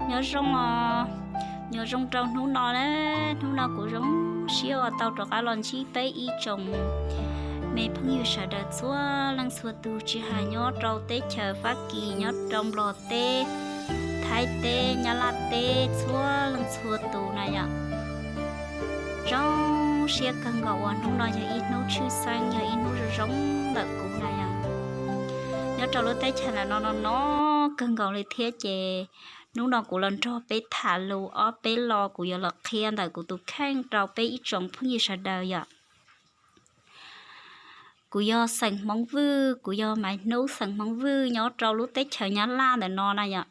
Nyob zoo, nyob zoo rau hnub no na, hnub no kuv zoo siab uas tau rov qab los ntsib peb ib tsoom me phooj ywg sawv daws txhua leej txhua tus, tsis hais nyob rau teb chaws Fab Kis, nyob rau Nplog teb, Thaib teb, Nyab Laj teb, txhua leej txhua tus na yom. Zoo siab kawg nkaus uas hnub no yog ib hnub tshwj xeeb, yog ib hnub zoo zoo ntawm kuv na yom. Nyob rau lub teb chaws ntawm no no no kawg nkaus li thiab ces hnub no kuv los nrog peb tham lus ob peb lo, kuv yuav los qhia ntawm kuv tus kheej rau peb ib tsoom phooj ywg sawv daws yom. Kuv yog xeem Hmoob Vwj, kuv yog Maiv Hnub xeem Hmoob Vwj nyob rau lub teb chaws Nyab Laj ntawm no na yom.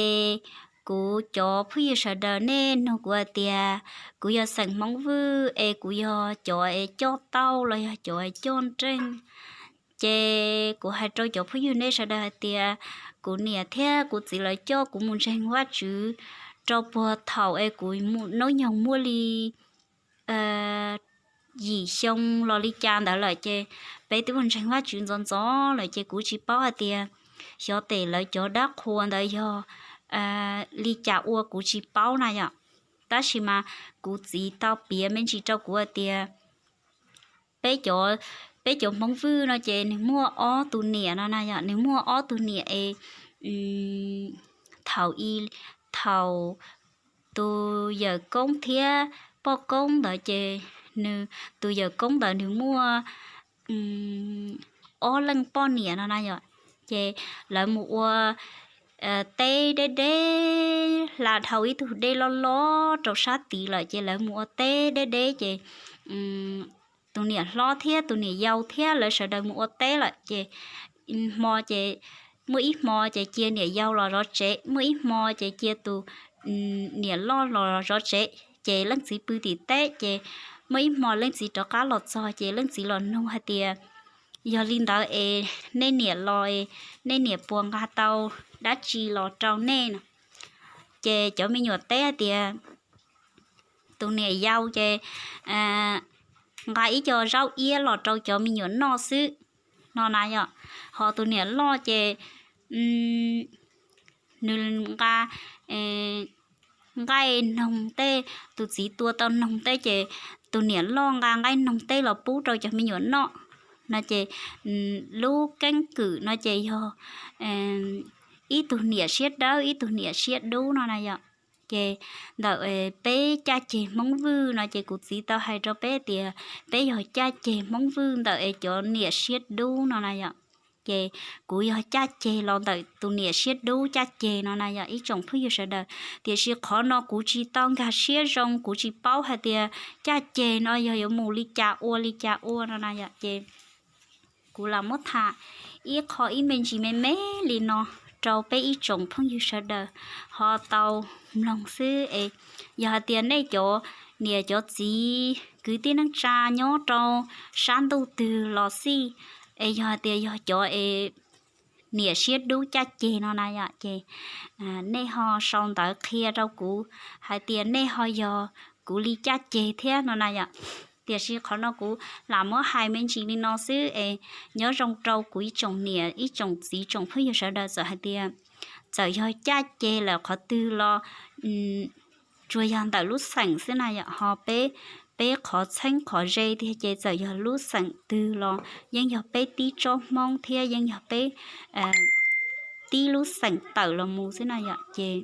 Es kuv cov phooj ywg sawv daws nej nug kuv hais tias kuv yog xeem Hmoob Vwj es kuv yog cov es coj tauj los yog cov es coj nreej. Ces kuv hais rau cov phooj ywg nej sawv daws hais tias kuv niam thiab kuv txiv lawv coj kuv mus ntseeg Vajtswv rau puag thaum es kuv hnub nyoog muaj li yim xyoo los li cas ntawd lawm ces peb twb mus ntseeg Vajtswv ntxov ntxov lawm ces kuv tsis paub hais tias xyov tes lawv cov dab qhuas ntawd yog li cas ua kuv tsis paub na yom. Tab sis mas kuv txiv tau piav me ntsis rau kuv hais tias peb cov, peb cov Hmoob Vwj no ces nws muaj ob tug niam no na yom, nws muaj ob tug niam es thaum i, thaum tus yawm koob thiab poj koob ntawd ces nws, tus yawm koob ntawd nws muaj ob leej poj niam no na yom. Ces lawv mus ua teb deb deb, hla dhau ib tug dej loj loj rau sab tid lawm ces lawv mus ua teb deb deb ces tus niam hlob thiab tus niam yau thiab lawv sawv daws mus ua teb lawm ces hmo ces muaj ib hmo ces cia niam yau los zov tsev, muaj ib hmo ces cia tus niam loj los zov tsev ces leej txiv pw tim teb ces muaj ib hmo leej txiv rov qab los txog ces leej txiv los nug hais tias yog li ntawd es nej niam los es nej niam puas nqa tau dab tsi los rau nej no? Ces cov me nyuam teb hais tias tus niam yau ces nqa ib co zaub iab los rau cov me nyuam noj xwb no na yom. Ho tus niam loj ces nws nqa nqaij noog tej, tus txiv tua tau noog tej ces tus niam loj nqa nqaij noog tej los pub rau cov me nyuam noj no ces lub keeb kwm no ces yog ib tug niam siab dawb ib tug niam siab dub no na yom. Ces ntawm peb caj ceg Hmoob Vwj no ces kuv txiv tau hais rau peb tias peb yog caj ceg Hmoob Vwj ntawm es cov niam siab dub no na yom. Ces kuv yog caj ceg los ntawm tus niam siab dub caj ceg no na yom ib tsoom phooj ywg sawv daws. Tiam sis qhov no kuv tsis tau nkag siab zoo, kuv tsis paub hais tias caj ceg no yog yuav mus li cas ua li cas ua no na yom. Ces kuv lam muab tham ib qho ib me ntsis me me li no rau peb ib tsoom phooj ywg sawv daws ho tau mloog xwb es yog hais tias nej cov niam cov txiv kwv tij neej tsa nyob rau sab ntuj twg los xij, es yog hais tias yog cov es niam siab dub caj ceg no na yom, ces nej ho sau ntawv qhia rau kuv hais tias nej ho yog kuv li caj ceg thiab no na yom. Tiam sis qhov no kuv lam muab hais me ntsis li no xwb es nyob zoo rau kuv ib tsoom niam ib tsoom txiv tsoom phooj ywg sawv daws txawm hais tias txawm yog caj ceg lawm qhov twg los tsuas yog ntawm lub xeem xwb na yom, ho peb, peb qhov txheeb qhov ze tiag ces txawm yog lub xeem twg los yeej yog peb tib tsob Hmoob thiab yeej yog peb tib lub xeem tawm los mus xwb na yom. Ces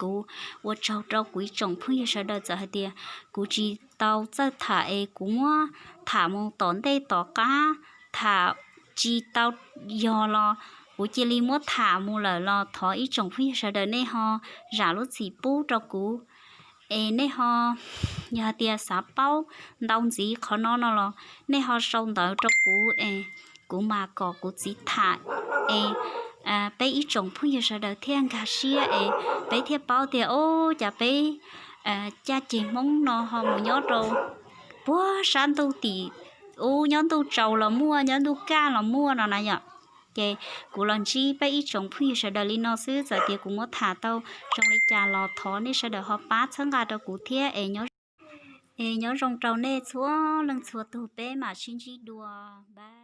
kuv ua tsaug rau kuv ib tsoom phooj ywg sawv daws txawm hais tias kuv tsis tau txawj tham es kuv muab tham mus tom ntej tom qab, tham tsis tau yog los kuv cia li muab tham mus lawm los thov ib tsoom phooj ywg sawv daws nej ho zam lub txim pub rau kuv. Es nej ho, yog hais tias xav paub ntau ntxiv qhov no no los nej ho sau ntawv rau kuv es kuv mam kom kuv txiv tham es peb ib tsoom phooj ywg sawv daws thiaj nkag siab es peb thiaj paub tias o, cas peb caj ceg Hmoob no ho mus nyob rau puag sab ntuj tim ub, nyob ntuj tsaus los muaj, nyob ntuj kaj los muaj no na yom. Ces kuv los ntsib peb ib tsoom phooj ywg sawv daws li no xwb, txawm tias kuv muab tham tau zoo li cas los thov nej sawv daws ho pab txhawb nqa rau kuv thiab es nyob, es nyob zoo rau nej txhua leej txhua tus, peb mam sib ntsib dua. Bye.